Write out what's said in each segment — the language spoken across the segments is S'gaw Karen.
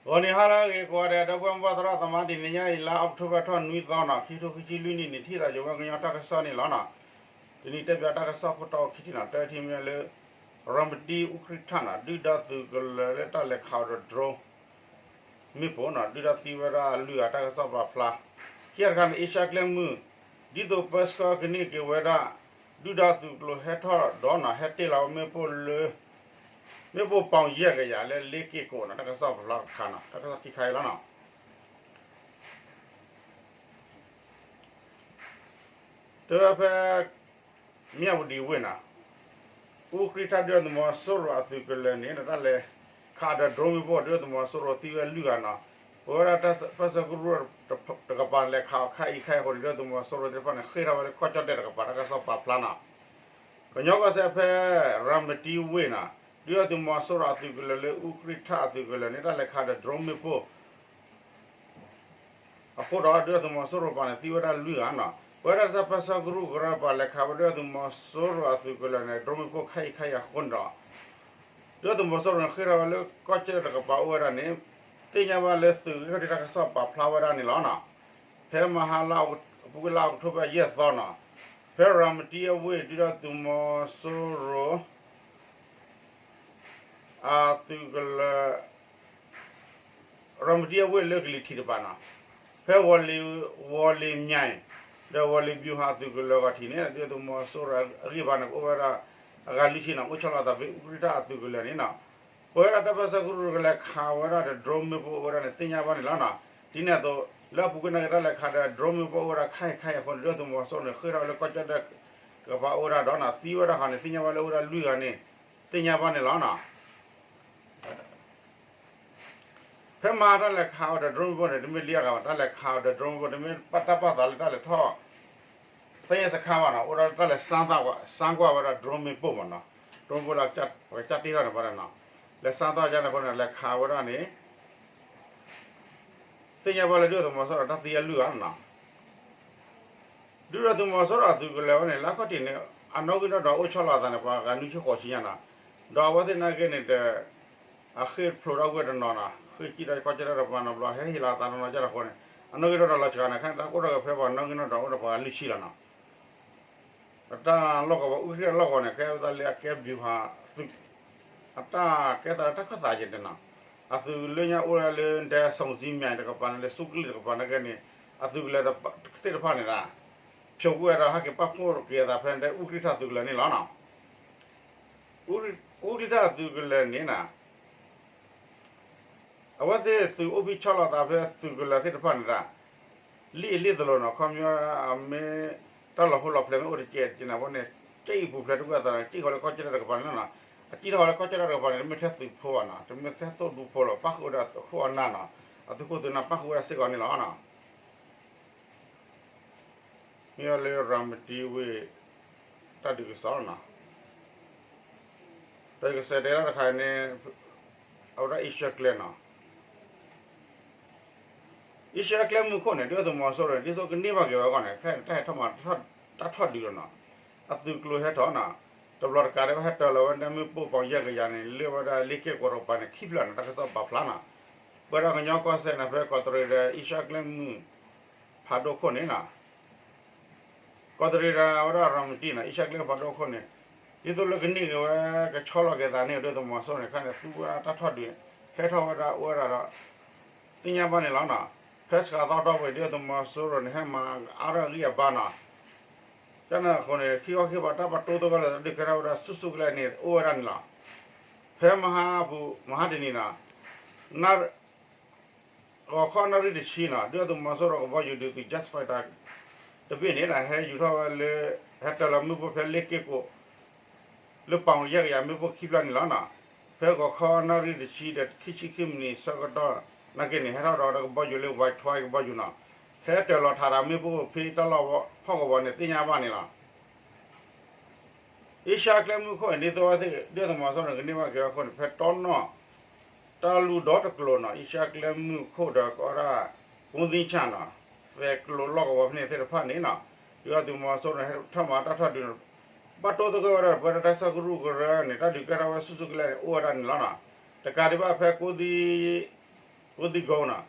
ဂီၤနံၤဟါလၢအဂ့ၤကိးဂၤဒဲး ဒီပုၢ်ဝဲၢ်မုၢ်ဘၣ်သရၣ်သမါ တနံၤညါအံၤ လါအီးကထိဘၢၣ်ထီၣ်နွံသီနီၤ ခံထိခံဆံလွံၢ်နံၣ်န့ၣ် ထံၣ်သးယဝဲကညီတၢ်ကစီၣ်န့ၣ်လီၤနီၤ. တနံၤတဲပၠးတၢ်ကစီၣ်ခိၣ်တီခံထံၣ်နီၤ တၢထံၣ်မ့ၢ်လၢ ရၤမတံအူကြံၣ်ထၣ်နီၤ ဒုၣ်ဒါသုးကလၢၤလၢတၢ်လဲၤခးအီၤဒီး drone မ့ၣ်ပိၢ်နီၤ ဒုၣ်ဒါသံဝဲဒၣ်လွံၢ်ဂၤ တၢ်ကစီၣ်ပာ်ဖျါ. ခံဂၤတခါန့ၣ် အ့ရှါကျဲမုၢ် ဒ်သိးပၢဆှၢကန့ၢ်က့ၤဝဲဒၣ် ဒုၣ်ဒါသုးကျိၤဟဲထီၣ်ဒီးနီၤ ဟဲတ့ၢ်လီၤဝဲမ့ၣ်ပိၢ်လၢ မ့ၣ်ပိၢ်ပီၣ်ယဲၢ်ကယၤလၢလ့က့ၢ်ကိးနီၤ တၢ်ကစီၣ်ပာ်ဖျါတခါနီၤ တၢ်ကစီၣ်ခံခါအံၤလီၤနီၤ. တဲဝဲဖဲ မၠၣ်ဝတံၤဝ့ၢ်နီၤ အူကြံၣ်ထၣ်ဒုၣ်ဒါသုးမီၤစိရိၤအသုးကလၢၤန့ၣ် တၢ်လဲၤခးဒီး drone မ့ၣ်ပိၢ် ဒုၣ်ဒါသုးမီၤစိရိၤသံဝဲလွံၢ်ဂၤနီၤ. ပဝဲဒၣ်တၢ်ပၢဆှၢကရူၢ်တကပၤ လဲၤခးအီၤခဲအံၤခဲအံၤအဃိန့ၣ် ဒုၣ်ဒါသုးမီၤစိရိၤသ့ၣ်တဖၣ်န့ၣ် ဃ့ၢ်ထီၣ်ဝဲလၢကီၢ်ကၠီၣ်တဲၣ်တကပၤ တၢ်ကစီၣ်ပာ်ဖျါနီၤ. ကညီကီၢ်စဲၣ်ဖဲ ရၤမတံဝ့ၢ်နီၤ ဒုၣ်ဒါသုးမီၤစိရိၤအသုးကလၢၤလၢအူကြံၣ်ထၣ်အသုးကလၢၤန့ၣ် တၢ်လဲၤခးဒီး drone မ့ၣ်ပိၢ် အဃိဒီး ဒုၣ်ဒါသုးမီၤစိရိၤပၤန့ၣ် သံဝဲဒၣ်လွံၢ်ဂၤနီၤ. ပဝဲဒၣ်တၢ်ပၢဆှၢကရူၢ်ကရၢပၤ လဲၤခးဝဲဒၣ်ဒုၣ်ဒါသုးမီၤစိရိၤအသုးကလၢၤန့ၣ် drone မ့ၣ်ပိၢ်ခဲအံၤခဲအံၤအဃိန့ၣ်ဒီး ဒုၣ်ဒါသုးမီၤစိရိၤန့ၣ် ဃ့ၢ်ထီၣ်ဝဲလၢကီၢ်ကၠီၣ်တဲၣ်တကပၤအိၣ်ဝဲဒၣ်န့ၣ် သ့ၣ်ညါဘၣ်လၢသုးဂ့ၢ်ခီၣ်ထံးတၢ်ကစီၣ်ပာ်ဖျါဝဲဒၣ်န့ၣ်လီၤနီၤ. ဖဲမဟါလါ ပူၤကွံာ်လါအီးကထိဘၢၣ်ယဲၢ်သီနီၤ ဖဲရၤမတံအဝ့ၢ် ဒုၣ်ဒါသုးမီၤစိရိၤ အသုးကလၢၤ ရၤမတံအဝ့ၢ်လၢကလံၤထံးတကပၤနီၤ ဖဲ ဝီၤလ့ၤ ဝီၤလ့ၤမၠဲၣ် ဒီးဝီၤလ့ၤဘျူးဟးသုးကလၢၤဂီၤထံးန့ၣ် ဒုၣ်ဒါသုးမီၤစိရိၤအဂံၢ်ဘါန့ၣ် ကအိၣ်ဝဲဒၣ်အဂၤလွံၢ်ဆံနီၤ အိၣ်ဆီလီၤအသးဖဲအူကြံၣ်ထၣ်အသုးကလၢၤန့ၣ်နီၤ. ပဝဲဒၣ်တၢ်ပၢဆှၢကရူၢ်ကလဲၤခးဝဲဒၣ်ဒီး drone မ့ၣ်ပိၢ်အိၣ်ဝဲဒၣ်န့ၣ် သ့ၣ်ညါဘၣ်န့ၣ်လီၤနီၤ. ဒ်န့ၣ်အသိး လၢအပူၤကွံာ်နာ်က့ တၢ်လဲၤခးဒီး drone မ့ၣ်ပိၢ်အိၣ်ဝဲဒၣ်ခဲအံၤခဲအံၤအဃိန့ၣ် ဒုၣ်ဒါသုးမီၤစိရိၤန့ၣ် ဃ့ၢ်ထီၣ်ဝဲလၢကီၢ်ကၠီၣ်တဲၣ်တကပၤအိၣ်ဝဲဒၣ်ဒီးနီၤ သံဝဲဒၣ်ဃီန့ၣ် သ့ၣ်ညါဘၣ်လၢအိၣ်ဝဲဒၣ်လွံၢ်ဂၤန့ၣ် သ့ၣ်ညါဘၣ်န့ၣ်လီၤနီၤ. ဖဲမဟါတၢ်လဲၤခးအီၤဒီး drone မ့ၣ်ပိၢ်န့ၣ် တမ့ၢ်လံအဂၤဘၣ် တၢ်လဲၤခးအီၤဒီး drone မ့ၣ်ပိၢ် တမ့ၢ်တၢ်ပာ်သးလၢတၢ်လဲၤထီၣ် သ့ၣ်ညါစခါဘၣ်နီၤ အိၣ်ဒီးတၢ်လဲၤ စမ်းကွၢ်ဝဲဒၣ် drone မ့ၣ်ပိၢ်မ့ၢ်နီၤ drone မ့ၣ်ပိၢ်လၢပကစၢ်တ့ထီၣ်န့ၣ်ဘၣ်နီၤ လဲၤ စမ်းကွၢ် ကန့ၣ်အဃိန့ၣ် လဲၤခးဝဲဒၣ်န့ၣ် သ့ၣ်ညါဘၣ်လၢဒုၣ်ဒါသုးမီၤစိရိၤတၢ်သံအလွံၢ်ဂၤနီၤ ဒုၣ်ဒါသုးမီၤစိရိၤအသုးကလၢၤဝဲန့ၣ် လၢခီၣ်ထံးန့ၣ် အနီၣ်ဂံၢ်နီၣ်ဒွးအိၣ်ဆီလီၤအသးန့ၣ် ပှၤဂၤနွံဆံဃိးဆံညါနီၤ ဒီးအဝဲသ့ၣ်နာ်က့န့ၣ်ဒီး အဃ့ၢ်ဖျိးထီၣ်ကွံာ်တနီၤနီၤ ဃ့ၢ်ကံၣ်ဒီးကီၢ်ကၠီၣ်တဲၣ်တကပၤနီတဘျီ ဟဲဟ့ၣ်လီၤအသးနီၢ်နီၢ်ကၢ်တဃိန့ၣ် အနီၣ်ဂံၢ်နီၣ်ဒွးလီၤစှၤန့ၣ် ခဲန့ၣ်တၢ်အိၣ်ထီၣ်က့ၤဖဲပှၤနီၣ်ဂံၢ်နီၣ်ဒွးအိၣ်ဒီးပှၤဂၤလွံၢ်ဆံလီၤနီၤ အတၢ်လီၢ်ကဝီၤ အူကြံၣ်ထၣ်လီၢ်ကဝီၤန့ၣ် ကဲဝဲဒၣ်လၢအကဲဘျူးဟးသုး အတၢ်ကဲသးလၢတၢ်ခၢၣ်သးယဲၢ်တနီၤ အသုးလၢညါအိၣ်ဒၣ်လၢဒဲ ဆိစံမၠဲၣ် တကပၤန့ၣ် လၢဆူကလံၢ်တကပၤနာ်က့န့ၣ် အသုးကလၢၤသ့ၣ်တဖၣ်န့ၣ်ဒီး ဖျိးကွံာ်ဝဲဒီးဟဲက့ၤပာ်ဖှိၣ်က့ၤအသးဖဲဒဲ အူကြံၣ်ထၣ်သုးကလၢၤန့ၣ်လီၤနီၤ အူကြံၣ်ထၣ်သုးကလၢၤန့ၣ်နီၤ အဝဲသ့ၣ်သုးအိၣ်ဖှိၣ်ဆီလီၤသးဖဲသုးကလၢၤသ့ၣ်တဖၣ်န့ၣ်ဒီး လံၣ်အလံၣ်သလိၤနီၤ ခီပညီမ့ၢ်တၢ်လီၤဟိလီၤဖျဲးမ့ၢ်အိၣ်တကဲးတကဲးန့ၣ် အဝဲန့ၣ် ကၠ့အံၤပူၤဖျဲးတကွံာ်အသး ကၠ့ဃီၤလၢကီၢ်ကၠီၣ်တဲၣ်တကပၤန့ၣ်လီၤနီၤ အကၠ့ထီၣ်ဃီၤလၢကီၢ်ကၠီၣ်တဲၣ်တကပၤန့ၣ် တမ့ၢ်ထဲသုးဖိဘၣ်နီၤ တမ့ၢ်ထဲသိၣ်ဒူဖိလီၤ ပၣ်ဃုာ်ဝဲဒၣ်အခိၣ်အနၢ်နီၤ အသုးခိၣ်သုးနၢ်ပၣ်ဃုာ်ဝဲဒၣ်စ့ၢ်ကီးန့ၣ်လီၤနီၤ မ့ၢ်ဝဲလၢရၤမတံဝ့ၢ် တၢ်ဒုးကစီၣ်နီၤ ဒီးယကစးတဲဒၣ်တခါန့ၣ် အဝဲဒၣ်အ့ရှါကျဲနီၤ အ့ရှါကျဲမုၢ်ခိၣ်န့ၣ် ဒုၣ်ဒါသုးမီၤစိရိၤန့ၣ် ဒ်သိးကန့ၢ်ဘၣ်က့ၤဝဲအဂီၢ်န့ၣ် ခဲအံၤတၢ်ဟဲထီၣ်မၤတၢ်ထီၣ်ဒုးလီၤနီၤ အသုးကျိၤဟဲထီၣ်နီၤ တဘျီတကးဒံးဘၣ် ဟဲတၢၤလီၤဝဲဒၣ်မ့ၣ်ပိၢ်ပီၣ်ယဲၢ်ကယၤန့ၣ် လၢဝဲဒၣ်လ့ကဲၣ်ကီၢ်တကပၤန့ၣ် ခံဖျၢၣ်န့ၣ် တၢ်ကစီၣ်ပာ်ဖျါနီၤ ပဝဲဒၣ်ကညီကီၢ်စဲၣ်န့ၣ် ဖဲကီးတရံးဒီးအ့ရှါကျဲမုၢ် ဖးဒိၣ်ခိၣ်န့ၣ်နီၤ ကီးတရံးဒီးဝဲဒၣ်ရၤမတံနီၤ အ့ရှါကျဲဖးဒိၣ်ခိၣ်န့ၣ် ဒ်သိးလၢကန့ၢ်က့ၤဝဲ ကဆီလီၤက့ၤသးန့ၣ် ဒုၣ်ဒါသုးမီၤစိရိၤန့ၣ် ခါန့ၣ် သူဝဲဒၣ်တၢ်ထီၣ်ဒုး ဟဲထီၣ်ဝဲဒၣ်အိၣ်ဝဲဒၣ်ဒီး သ့ၣ်ညါဘၣ်န့ၣ်လီၤနီၤ ဖဲစှၤသီတီၢ်ပှဲၤ ဒုၣ်ဒါသုးမီၤစိရိၤန့ၣ် ဟဲမၤအါထီၣ်အဂံၢ်အဘါနီၤ ကန့ၣ်အဃိန့ၣ် ခံခီခံကပၤတၢ်ပာ်တိသကိးလၢ တၢ်ဒုးကဲထီၣ်ဝဲဒၣ်ဆူၣ်ဆူၣ်ကလဲာ်န့ၣ် အိၣ်ဝဲဒၣ်န့ၣ်လီၤ ဖဲမဟါပူၤ မဟါတနံၤနီၤ ဂီၤခီနၣ်ရံၣ်တဆံနီၤ ဒုၣ်ဒါသုးမီၤစိရိၤကဘီယူၤဒုးသုး jet fighter တဘ့ၣ်န့ၣ်ဒီး ဟဲယူၤထီၣ်ဝဲလၢ ဟဲတၢၤလီၤမ့ၣ်ပိၢ်ဖဲလ့က့ၣ်ကိး လၢပီၣ်ယဲၢ်ကယၤမ့ၣ်ပိၢ်ခံဖျၢၣ်န့ၣ်လီၤနီၤ. ဖဲဂီၤခီနၣ်ရံၣ်တဆံဒီးခံဆံခံမံးနံးဆၢကတီၢ်နာ်က့န့ၣ် ဟဲထီၣ်ဒီးကဘီယူၤလၢ Y twelve ကဘီယူၤနီၤ ဟဲတၢၤလီၤထးဒီးမ့ၣ်ပိၢ်ဖဲတၢ်လီၢ်ဖီၣ်ကဝီၤန့ၣ် သ့ၣ်ညါဘၣ်န့ၣ်လီၤ. အ့ရှါကျဲမုၢ်ခိၣ်န့ၣ် ဒ်သိးဝဲသ့ၣ် ဒုၣ်ဒါသုးမီၤစိရိၤန့ၣ် ကန့ၢ်ဘၣ်က့ၤဝဲအဃိန့ၣ် ဖဲတီနီၢ် တၢ်လူၢ်ဒီတကျိၤနီၤ အ့ရှါကျဲမုၢ်ခိၣ်ဒီးကီးဒၣ် ကိသံဆၣ်နီၤ သဲးကျိၤလီၢ်ကဝီၤဖဲန့ၣ်သ့ၣ်တဖၣ်န့ၣ်နီၤ ဒုၣ်ဒါသုးမီၤစိရိၤန့ၣ် ဟဲထီၣ်မၤတၢ်ထီၣ်ဒုးန့ၣ် ဘၣ်တိသကိးဝဲဒၣ်ပဝဲဒၣ်တၢ်ပၢဆှၢကရူၢ်ကရၢန့ၣ် တၢ်ဒုးကဲထီၣ်ဝဲဆူၣ်ဆူၣ်ကလဲာ်န့ၣ် အိၣ်ဝဲဒၣ်န့ၣ်လီၤနီၤ. တကးဒံးဘၣ်ဖဲကိသံ ကိးသံကိးနီၤ,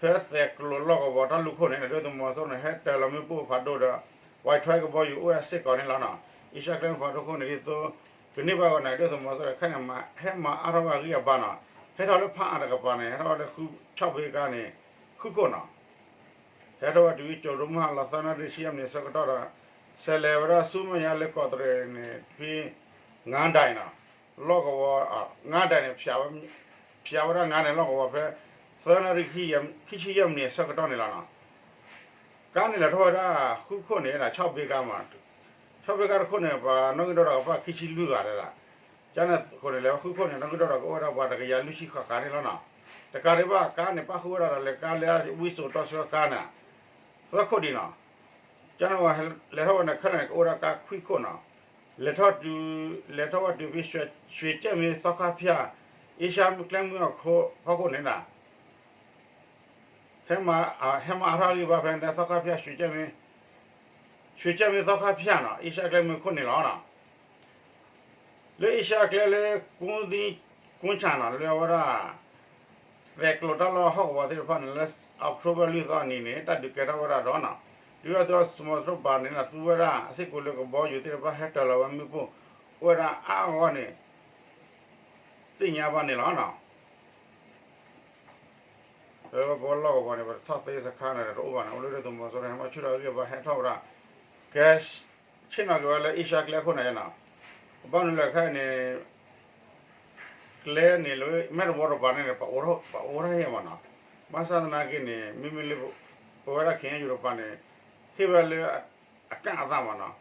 ဖဲသဲးကျိးလီၢ်ကဝီၤတၢ်လူၢ်ခိၣ်န့ၣ် ဒုၣ်ဒါသုးမီၤစိရိၤန့ၣ် ဟဲတၢၤလီၤမ့ၣ်ပိၢ်ဖးဒိၣ်ဒီး ဝဲထွဲကဘီယူၤအိၣ်ဝဲဒၣ်စ့ၢ်ကီးန့ၣ်လီၤနီၤ. အ့ရှါကျဲမုၢ်ဖးဒိၣ်ခိၣ်န့ၣ်ဒ်သိး ကန့ၢ်ဘၣ်ဂီၢ်န့ၣ် ဒုၣ်ဒါသုးမီၤစိရိၤခဲန့ၣ် ဟဲမၤအါထီၣ်ဝဲအဂံၢ်အဘါနီၤ. ဟဲထီၣ်လၢဖးအါတကပၤန့ၣ် ဟဲထီၣ်ဝဲလၢဃု ဆီၣ်ဘ့ကါန့ၣ် ဃုခိၣ်နီၤ. ဟဲထီၣ်ဝဲတုၤ ကၠိၤဒိမုၢ်ဟါလီၤ သၢနၣ်ရံၣ်ဆံယဲၢ်မံးနံးအဆၢကတီၢ်ဒီး ဆဲးလဲၤဝဲဒၣ်ဆူမဲာ်ညါလၢကီးတရံးန့ၣ် ဖဲ ငါးဒိုင်နီၤ, လီၢ်ကဝီၤ ငါးဒိုင်န့ၣ် ဖျးဝဲဒၣ်ငါးဒိုင်လီၢ်ကဝီၤဖဲ သၢနၣ်ရံၣ် ခံဆံယဲၢ်မံးနံးအဆၢကတီၢ်န့ၣ်လီၤနီၤ. ကါန့ၣ်လဲၤထီၣ်ဝဲဒၣ် ဃုခိၣ်န့ၣ် ဆီၣ်ဘ့ကါမး, ဆီၣ်ဘ့ကါတခိၣ်န့ၣ် ပှၤနီၣ်ဂံၢ်ဒိၣ်ဒီးကပၣ်ခံဆံလွံၢ်ဂၤဒဲးဒၣ်, ကန့ၣ်အဃိန့ၣ် လဲၤဝဲဃုခိၣ်န့ၣ် နီၣ်ဂံၢ်ဒိၣ်ဒီးကအိၣ်ဝဲဒၣ်ပှၤတကယၤလွံၢ်ဆံဃၣ်ဃၣ်န့ၣ်လီၤနီၤ. တကးဒံးဘၣ် ကါန့ၣ် ပၣ်ဃုာ်ဝဲဒၣ်ဒီးလၢကါလၢဝံစိာ်တီဆှၢကါန့ၣ် သၢခိၣ်ဒံးနီၤ. ကန့ၣ်ဝဲ လဲၤထီၣ်ဝဲန့ၣ် ခဲလၢာ်န့ၣ် ကအိၣ်ဝဲဒၣ်ကါခွံခိၣ်နီၤ. လဲၤထီၣ်တုၤ လဲၤထီၣ်ဝဲတုၤဖဲ ရွှေကြယ်မင်း သီခါဖၠၣ် အ့ရှါကျဲမုၢ်အခိၣ်ဖီခိၣ်န့ၣ်ဒၣ် ဟဲမၤအါထီၣ်ဂံၢ်ဘါဖဲန့ၣ် သီခါဖၠၣ် ရွှေကြယ်မင်း သီခါဖၠၣ်နီၤ အ့ရှါကျဲမုၢ်ခိၣ်န့ၣ်လီၤနီၤ. လၢအ့ရှါကျဲလၢ ကူသံကူဆၣ်နီၤ လၢအဝဲဒၣ် သဲးကျိးတၢ်လီၢ်ဟီၣ်ကဝီၤသ့ၣ်တဖၣ်န့ၣ် လၢ October လွံၢ်သီအနံၤန့ၣ် တၢ်ဒုးကဲထီၣ်ဝဲဒၣ်ဒီးနီၤ ဒုၣ်ဒါသုးမီၤစိရိၤပၤန့ၣ် သူဝဲဒၣ်အစ့ၢ်ကီးလၢကဘီယူၤသ့ၣ်တဖၣ်ဟဲတၢၤလီၤဝဲမ့ၣ်ပိၢ် အိၣ်ဝဲဒၣ်အါအါဂီၢ်ဂီၢ်န့ၣ် သ့ၣ်ညါဘၣ်န့ၣ်လီၤနီၤ. ပဝဲလီၢ်ကဝီၤန့ၣ် ပထီၣ်သ့စခါန့ၣ် တအိၣ်ဘၣ်န့ၣ် အိၣ်လၢဒုၣ်ဒါသုးမီၤစိရိၤန့ၣ် ဟဲမၤဆူၣ်ထီၣ်အဂံၢ်ဘါဟဲထီၣ်ဝဲဒၣ် ကဲ ဆ့ၣ်နီၤက့ၤဝဲလၢအ့ရှါကျဲခိၣ်န့ၣ်နီၤ. ကဘၣ်နုၤလၢခဲအံၤန့ၣ် ကျဲန့ၣ်လၢမဲၢ်တဝီတပၤန့ၣ် ပအိးထီၣ်ဟ့ၣ်မးနီၤ. ဘၣ်ဆၣ်သနာ်က့န့ၣ် မ့မ့ၢ်လၢ ပဝဲဒၣ် ခ့ၣ်အဲၣ်ယူၣ် တပၤန့ၣ် ဟ့ၣ်ဝဲလၢ အကန့်အသတ်မးနီၤ.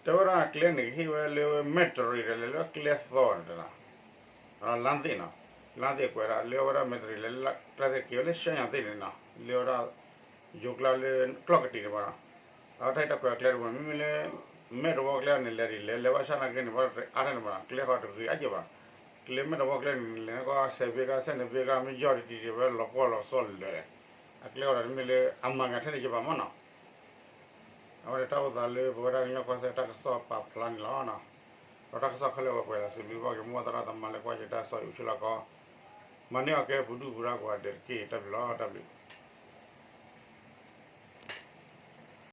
တဲဝဲဒၣ်ကျဲန့ၣ် ကဟ့ၣ်ဝဲလၢမဲၢ်တရံးဒီးလဲၤလၢကျဲသီန့ၣ်တနီၤ လမ်းသစ်နီၤ, လမ်းသစ်ကွဲးဒၣ် လၢအဝဲဒၣ်မဲၢ်တရံးလဲၤလၢကျဲသစ်က့ၤဝဲလၢရှဲညါသ့ၣ်န့ၣ်နီၤ, လၢအဝဲဒၣ် ယိၤကျါလၢကျီၢ်ကတံာ်န့ၣ်မးနီၤ. အဝဲတၢ်ဟ့ၣ်တၢ်ကွဲးကျဲတဝဲ မ့မ့ၢ်လၢ မဲၢ်တဝီကျဲန့ၣ် လဲၤဒ်လဲၣ် လဲၤဘၣ်ဆၣ်နာ်က့န့ၣ် ဘၣ်အါထီၣ်န့ၣ်မးနီၤ, ကျဲဃီတဂ့ၤအါယဲၢ်ဘၣ်. ကျဲမဲၢ်တဝီကျဲန့ၣ် လဲၤကီၢ်ဆဲးဘ့ကါ ဆဲးန့ၣ်ဘ့ကါ မ့ၢ်ယီၢ်တံၢ်တံၢ်ဝဲလီၤပှီၢ်လီၤစီလၢာ်လဲၣ်. အကျဲဃီဒီးတမ့ၢ်လၢအမၤကထဲန့ၣ်ယဲၢ်ဘၣ်မးနီၤ. အဝဲန့ၣ်တၢ်အိၣ်သးလၢပဝဲဒၣ်ကညီကီၢ်စဲၣ်တၢ်ကစီၣ်ပာ်ဖျါန့ၣ်လီၤ. ဒီးတၢ်ကစီၣ်ခဲလၢာ်ဝဲပှဲၤလီၤဆူလံ ဘၣ်က့ၤမိၢ်သရၣ်သမါလၢကွၢ်ယတၢ်ကစီၣ်အံၤ ဆူလီၤကီး မၤန့ၢ်အီၤကဲပူၤဒူၣ်ပူၤဒါကိးဂၤဒဲးတက့ၢ်. တၢ်ဘျုးလီၤ တၢ်ဘျုး.